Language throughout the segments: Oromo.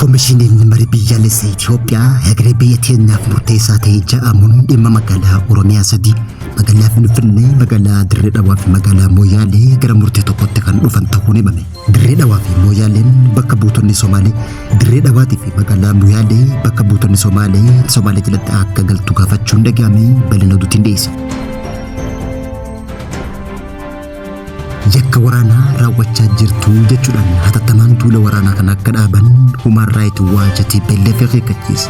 Komishiniin marii biyyaalessa Itoophiyaa hegeree biyya teenyaaf murteessaa ta'e ja'amuun dhimma magaalaa Oromiyaa sadii magaalaa Finfinnee, magaalaa Dirree Dhawaa fi magaalaa Mooyaalee gara murtee tokkotti kan dhufan ta'uun himame. Dirree Dhawaa fi Mooyaaleen bakka buutonni Somaalee Dirree Dhawaatii fi magaalaa Mooyaalee bakka buutonni Somaalee Somaalee jalatti akka galtu gaafachuun dhaga'ame bal'ina oduutiin dhiyeessa. Yakka waraanaa raawwachaa jirtu jechuudhaan hatattamaan duula waraanaa kana akka dhaaban Human Rights Watch TPLF akeekkachiise.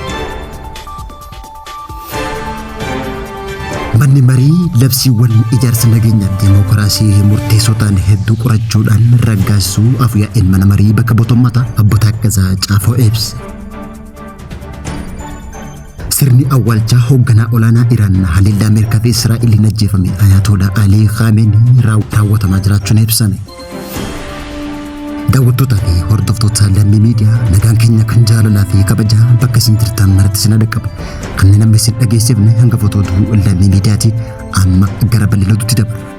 Manni marii labsiiwwan ijaarsa nageenyaaf diimokiraasii murteessoo ta'an hedduu qorachuudhaan raggaasisuu afyaa'iin mana marii bakka bu'oota uummataa obbo Taakkazaa Caafoo ibse. Sirni awwaalchaa hoogganaa olaanaa Iraan haleellaa Ameerikaa fi Israa'eliin ajjeefame Ayatollah Alii Khamenei raawwatamaa jiraachuun ibsame. Daawwattootaa fi hordoftoota Lammii Miidiyaa nagaan keenya kan jaalalaa fi kabajaa bakka isin jirtan maratti isin dhaqqabu. Kanneen amma isin dhageessifne hangafoota oduu Lammii Miidiyaati amma gara bal'ina oduutti dabarra.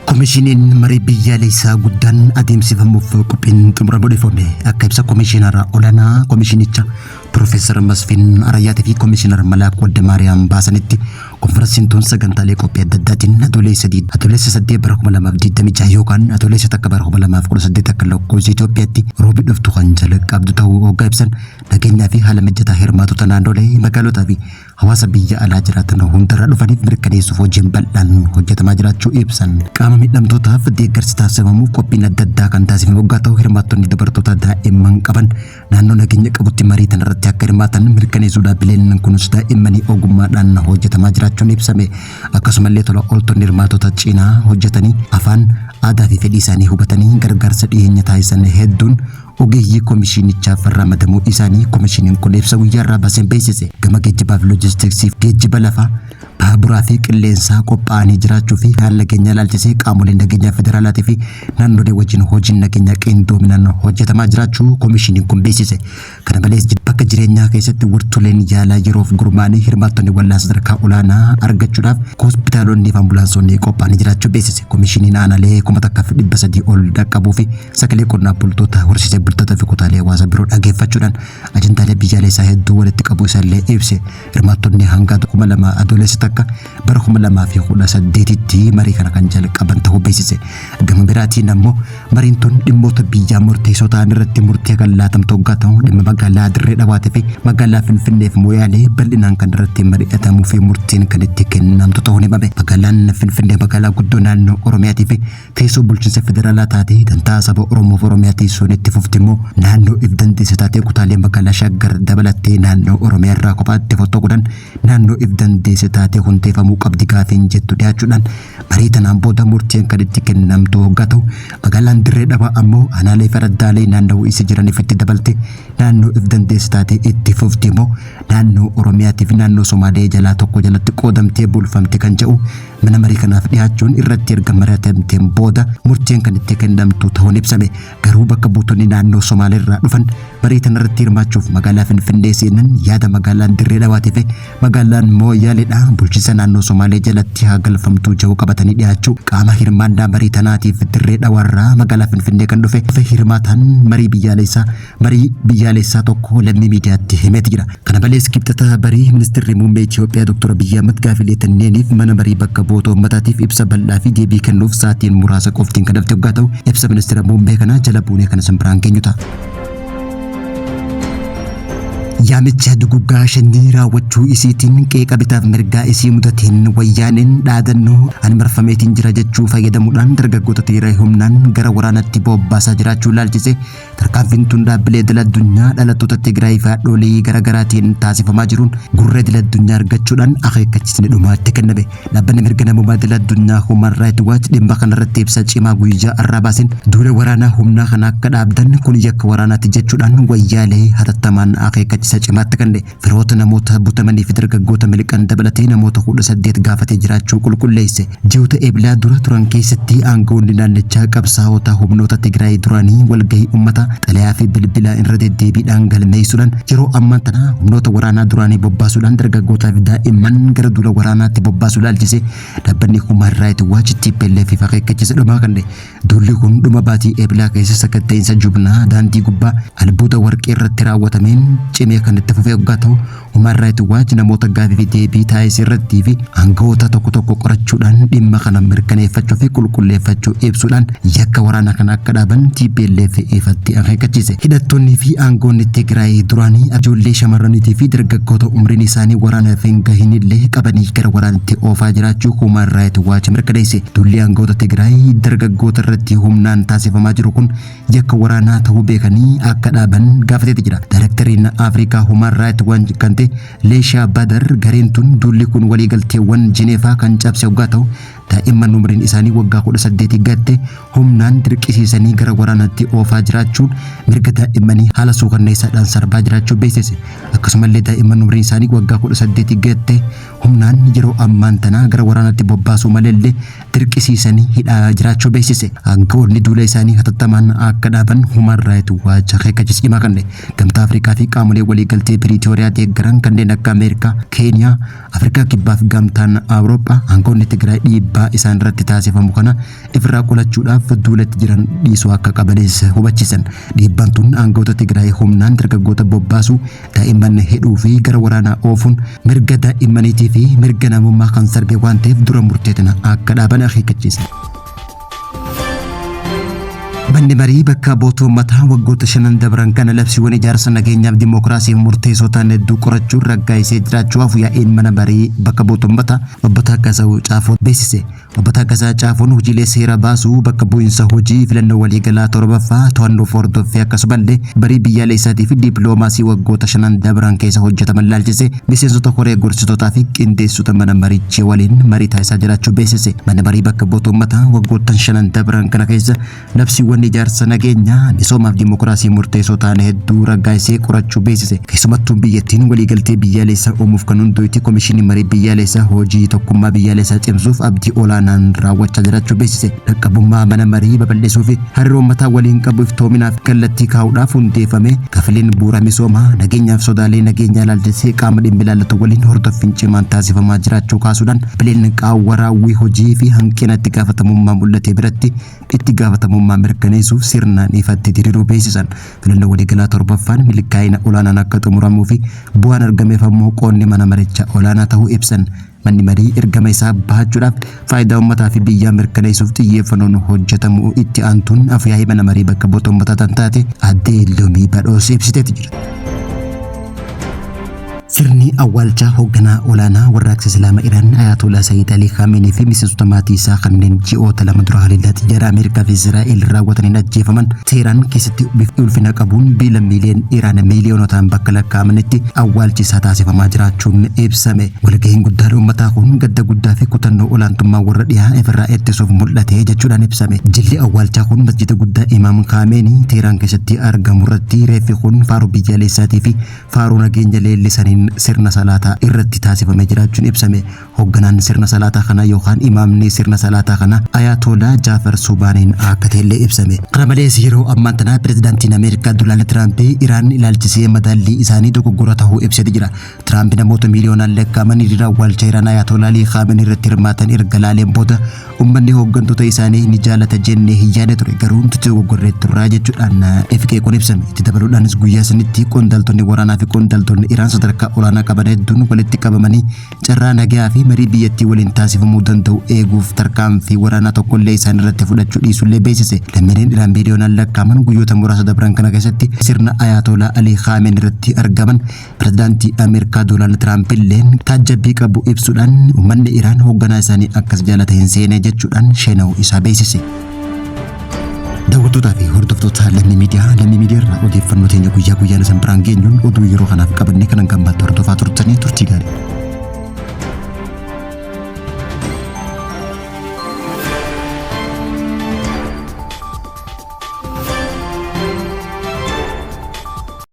Komishiniin marii biyyaalessaa guddaan adeemsifamuuf qophiin xumuramuu ifame. Akka ibsa komishinara olaanaa komishinicha Piroofeesar Masfin Arayyaatii fi komishinar Malaak Waldamaariyaam baasanitti konferansiin tun sagantaalee qophii adda addaatiin Adoolessa 8 bara 2026 yookaan Adoolessa 1 bara 2018 akka lakkoofsa Itoophiyaatti roobii dhuftu kan jalqabdu ta'uu hoggaa ibsan nageenyaa fi haala mijataa hirmaatota naannolee magaalotaa fi hawaasa biyya alaa jiraatan hundarraa dhufaniif mirkaneessuuf hojiin bal'aan hojjetamaa jiraachuu ibsan. Qaama miidhamtootaaf deeggarsi taasifamuuf qophiin adda addaa kan taasifamu waggaa ta'u hirmaattonni dubartoota daa'imman qaban naannoo nageenya qabutti marii tanarratti akka hirmaatan mirkaneessuu dhaabbileen kunuunsa daa'immanii ogummaadhaan hojjetamaa jiraachuun ibsame. Akkasumallee tola ooltonni hirmaattota cinaa hojjetanii afaan aadaa fi fedhii isaanii hubatanii gargaarsa dhiyeenya taasisan hedduun ogeeyyii komishinichaaf ramadamuu isaanii komishiniin kun ibsa guyyaa irraa baaseen beeksise. Gama geejjibaa fi loojistiksiif geejjiba lafaa, baaburaa fi qilleensaa qophaa'anii jiraachuu fi haala nageenyaa ilaalchisee qaamoleen nageenyaa federaalaatii fi naannolee wajjin hojiin nageenyaa qindoominaan hojjetamaa jiraachuu komishiniin kun beeksise. Kana malees bakka jireenyaa keessatti wirtuleen yaalaa yeroof gurmaa'anii hirmaattonni wallaansa sadarkaa olaanaa argachuudhaaf hospitaalonni fi ambulaansonni qophaa'anii jiraachuu beeksise. Komishiniin aanaalee 1300 ol dhaqqabuu fi sagalee qonnaan bultoota, horsiisee bultoota fi kutaalee hawaasa biroo dhageeffachuudhaan ajandaalee biyyaalessaa hedduu walitti qabuu isaallee ibse. Hirmaattonni hanga 2000 Adoolessa 1 bara 2018tti marii kana kan jalqaban ta'uu beeksise. Gama biraatiin ammoo mariin tun dhimmoota biyyaa murteessoo ta'an irratti murtee kan laatamtu hoggaa ta'u dhimma magaalaa Dirree Dhawaatii fi magaalaa Finfinneef Mooyaalee bal'inaan kan irratti mari'atamuu fi murteen kan itti kennamtu ta'uun himame. Magaalaan Finfinnee magaalaa guddoo naannoo Oromiyaatii fi teessoo bulchiinsa federaalaa taatee dantaa saba Oromoof Oromiyaa teessoon itti fufti immoo naannoo if dandeesse taatee kutaalee magaalaa Shaggar dabalattee naannoo Oromiyaa irraa kophaatti fottoquudhaan naannoo if dandeesse taatee hundeeffamuu qabdi gaafiin jettu dhiyaachuudhaan marii tanaan booda murteen kan itti kennamtu hoggaa ta'u magaalaan Dirree Dhawaa ammoo aanaalee fi araddaalee naannawuu isii jiraniif itti dabalte naannoo if dandeesse taatee itti fufti immoo naannoo Oromiyaatii fi naannoo Somaalee jalaa tokko jalatti qoodamtee bulfamti kan jedhu mana marii kanaaf dhiyaachuun irratti erga mari'atamteen booda murteen kan itti kennamtu ta'uun ibsame. Garuu bakka buutonni naannoo Somaalee irraa dhufan marii tanarratti hirmaachuuf magaalaa Finfinnee seenan yaada magaalaan Dirree Dhawaatii fi magaalaan Mooyyaaleedha bulchiinsa naannoo Somaalee jalatti haa galfamtuu jedhu qabatanii dhiyaachuu qaama hirmaannaa marii tanaatiif Dirree Dhawaarraa magaalaa Finfinnee kan dhufe hirmaataan marii biyyaalessaa marii biyyaalessaa tokko Lammii Miidiyaatti himeeti jira. Kana malees Kibxata barii ministirri muummee Itoophiyaa Dr. Abiyyi Ahmad gaafilee tanneeniif mana marii bakka bu'oota uummataatiif ibsa bal'aa fi deebii kennuuf sa'aatiin muraasa qoftiin kan hafte hoggaa ta'u ibsa ministira muummee kanaa jala buunee kan isin biraan geenyu ta'a. Yaamicha duguggaa shanyii raawwachuu isiitiin qeeqa bitaaf mirgaa isii mudateen wayyaaneen dhaadannoo ani marfameetiin jira jechuu fayyadamuudhaan dargaggoota Tigraay humnaan gara waraanatti bobbaasaa jiraachuu ilaalchise Tarkaanfiin tun dhaabbilee idil addunyaa dhalattoota Tigraay fi haadholii garaagaraatiin taasifamaa jiruun gurra idil addunyaa argachuudhaan akeekkachiisni dhumaa itti kenname. Dhaabbanni mirga namoomaa idil addunyaa Human Rights Watch dhimma kanarratti ibsa cimaa guyyaa har'aa baaseen duula waraanaa humnaa kana akka dhaabdan kun yakka waraanaati jechuudhaan wayyaalee hatattamaan akeekkachiisa cimaatti kenne. Firoota namoota butamanii fi dargaggoota miliqan dabalatee namoota 18 gaafatee jiraachuu qulqulleesse. Ji'oota Eblaa dura turan keessatti aangawoonni naannichaa qabsaa'ota humnoota Tigraay duraanii walgahii uummataa xalayaa fi bilbilaa irra deddeebiidhaan galmeessuudhaan yeroo ammaa tana humnoota waraanaa duraanii bobbaasuudhaan dargaggootaa fi daa'imman gara duula waraanaatti bobbaasuu ilaalchise dhaabbanni Human Rights Watch TPLF fi akeekkachiisa dhumaa kenne. Duulli kun dhuma baatii Eebilaa keessa sakatta'iinsa jumlaa daandii gubbaa albuuda warqee irratti raawwatameen cimee kan itti fufee hoggaa ta'u, Human Rights Watch namoota gaafii fi deebii taasise irrattii fi aangawoota tokko tokko qorachuudhaan dhimma kana mirkaneeffachuu fi qulqulleeffachuu ibsuudhaan yakka waraanaa kana akka dhaaban TPLF ifatti akeekkachiise. Hidhattoonni fi aangawoonni Tigraay duraanii ijoollee shamarraniitii fi dargaggoota umriin isaanii waraanaaf hin gahinillee qabanii gara waraanatti oofaa jiraachuu Human Rights Watch mirkaneesse. Duulli aangawoota Tigraay dargaggoota irratti humnaan taasifamaa jiru kun yakka waraanaa ta'uu beekanii akka dhaaban gaafateeti jira. Daayirektariin Afrikaa Human Rights Watch kan ta'e Leeshaa Badar gareen tun duulli kun waliigalteewwan Jineefaa kan cabse hoggaa ta'u, daa'imman umriin isaanii waggaa 18 gatte humnaan dirqisiisanii gara waraanaatti oofaa jiraachuun mirga daa'immanii haala suukanneessaadhaan sarbaa jiraachuu beeksise. Akkasumallee daa'imman umriin isaanii waggaa 18 gatte humnaan yeroo ammaan tanaa gara waraanaatti bobbaasuu maleellee dirqisiisanii hidhaa jiraachuu beeksise. Aangawoonni duula isaanii hatattamaan akka dhaaban Human Rights Watch akeekkachiisa cimaa kenne. Gamtaa Afrikaa fi qaamolee waliigaltee Piriitooriyaa deeggaran kanneen akka Ameerikaa, Keeniyaa, Afrikaa Kibbaa fi Gamtaan Awurooppaa aangawoonni Tigraay dhiibbaa isaan irratti taasifamu kana ifirraa qolachuudhaaf duulatti jiran dhiisuu akka qabanis hubachiisan. Dhiibbaan tun aangawoota Tigraay humnaan dargaggoota bobbaasuu, daa'imman hidhuu fi gara waraanaa oofuun mirga daa'immaniitii fi mirga namummaa kan sarbe waan ta'eef dura murtee tana akka dhaaban akeekkachiisan. Manni marii bakka bu'oota uummataa waggoota shanan dabran kana labsiiwwan ijaarsa nageenyaaf dimookiraasiif murteessoo ta'an hedduu qorachuun raggaasisee jiraachuu hafu yaa'iin mana marii bakka bu'oota uummataa obbo Taaggasaa Caafoo beeksise. Obbo Taaggasaa Caafoon hojiilee seera baasuu, bakka bu'iinsa hojii, filannoo waliigalaa torbaffaa, to'annoo fi hordoffii akkasumallee barii biyyaalessaatii fi dippiloomaasii waggoota shanan dabran keessa hojjetaman laalchise miseensota koree gorsitootaa fi qindeessota mana marichii waliin marii taasisaa jiraachuu beeksise. Mana marii bakka bu'oota uummataa waggoottan shanan dabran kana keessa labsiiwwan ijaarsa nageenyaa, misoomaaf dimookiraasii murteessoo ta'an hedduu raggaasisee qorachuu beeksise. Keessumattuu biyyattiin waliigaltee biyyaalessaa uumuuf kan hundoofte Komishinii Marii Biyyaalessaa hojii tokkummaa biyyaalessaa cimsuuf abdii olaanaan raawwachaa jiraachuu beeksise. Dhaqqabummaa mana marii babal'isuu fi hariiroo uummataa waliin qabu iftoominaaf kallattii kaa'uudhaaf hundeeffame kafileen bu'uura misoomaa nageenyaaf sodaalee nageenyaa ilaalchisee qaama dhimmi ilaallatu waliin hordoffiin cimaan taasifamaa jiraachuu kaasuudhaan bileen qaawwa raawwii hojii fi hanqina itti gaafatamummaa mul'ate biratti itti gaafatamummaa mirkaneessuuf sirnaan ifatti diriiruu beeksisan. Filannoo waliigalaa torbaffaan milkaa'ina olaanaan akka xumuramuu fi bu'aan argameef ammoo qoodni mana marichaa olaanaa ta'uu ibsan. Manni marii ergama isaa bahachuudhaaf faayidaa uummataa fi biyyaa mirkaneessuuf xiyyeeffannoon hojjetamuu itti aantuun afyaa'ii mana marii bakka bu'oota uummataa kan taate aadde Loomii Badhoos ibsiteeti jirti. Sirni awwaalchaa hoogganaa olaanaa warraaqsa Islaama Iraan Ayatollah Sayyid Ali Khamenei fi miseensota maatii isaa kanneen ji'oota 2 dura haleellaa xiyyaara Ameerikaa fi Israa'el raawwataniin ajjeefaman Teheraan keessatti bifa ulfina qabuun lammiileen Iraan miiliyoonotaan bakka lakkaa'amanitti awwaalchi isaa taasifamaa jiraachuun ibsame. Walgahiin guddaan uummataa kun gadda guddaa fi kutannoo olaantummaa warra dhihaa ifirraa ittisuuf mul'ate jechuudhaan ibsame. Jilli awwaalchaa kun masjida guddaa Imaam Khamenei Teheraan keessatti argamu irratti reeffi kun faaruu biyyaalessaatii fi faaruu nageenya leellisaniin sirna salaataa irratti taasifamee jiraachuun ibsame. Hoogganaan sirna salaataa kanaa yookaan imaamni sirna salaataa kanaa Ayatollah Jaafar Subaaniin akka ta'ellee ibsame. Kana malees yeroo ammaan tanaa pirezidaantiin Ameerikaa Doonaald Tiraamp Iraan ilaalchisee madaallii isaanii dogoggora ta'uu ibseeti jira. Tiraamp namoota miiliyoonaan lakkaa'aman hiriira awwaalcha Iraan Ayatollah Alii Khamenei irratti hirmaatan erga laaleen booda uummanni hooggantoota isaanii ni jaalata jennee hin yaadne ture, garuu nuti dogoggorree turraa jechuudhaan FK kun ibsame. Itti dabaluudhaanis guyyaa sanitti qondaaltonni waraanaa fi qondaaltonni Iraan sadarkaa olaanaa qaban hedduun walitti qabamanii carraa nagaa fi marii biyyattii waliin taasifamuu danda'u eeguuf tarkaanfii waraanaa tokkollee isaan irratti fudhachuu dhiisullee beeksise. Lammiileen Iraan miiliyoonaan lakkaa'aman guyyoota muraasa dabran kana keessatti sirna Ayatollah Alii Khamenei irratti argaman pirezidaantii Ameerikaa Doonaald Tiraamp illeen taajjabbii qabu ibsuudhaan uummanni Iraan hoogganaa isaanii akkas jaalate hin seene jechuudhaan sheena'uu isaa beeksise. Daawwattootaa fi hordoftoota Lammii Miidiyaa, Lammii Miidiyaa irraa odeeffannoo teenya guyyaa guyyaan isin biraan geenyuun oduu yeroo kanaaf qabannee kanan gammaatti hordofaa turtanii.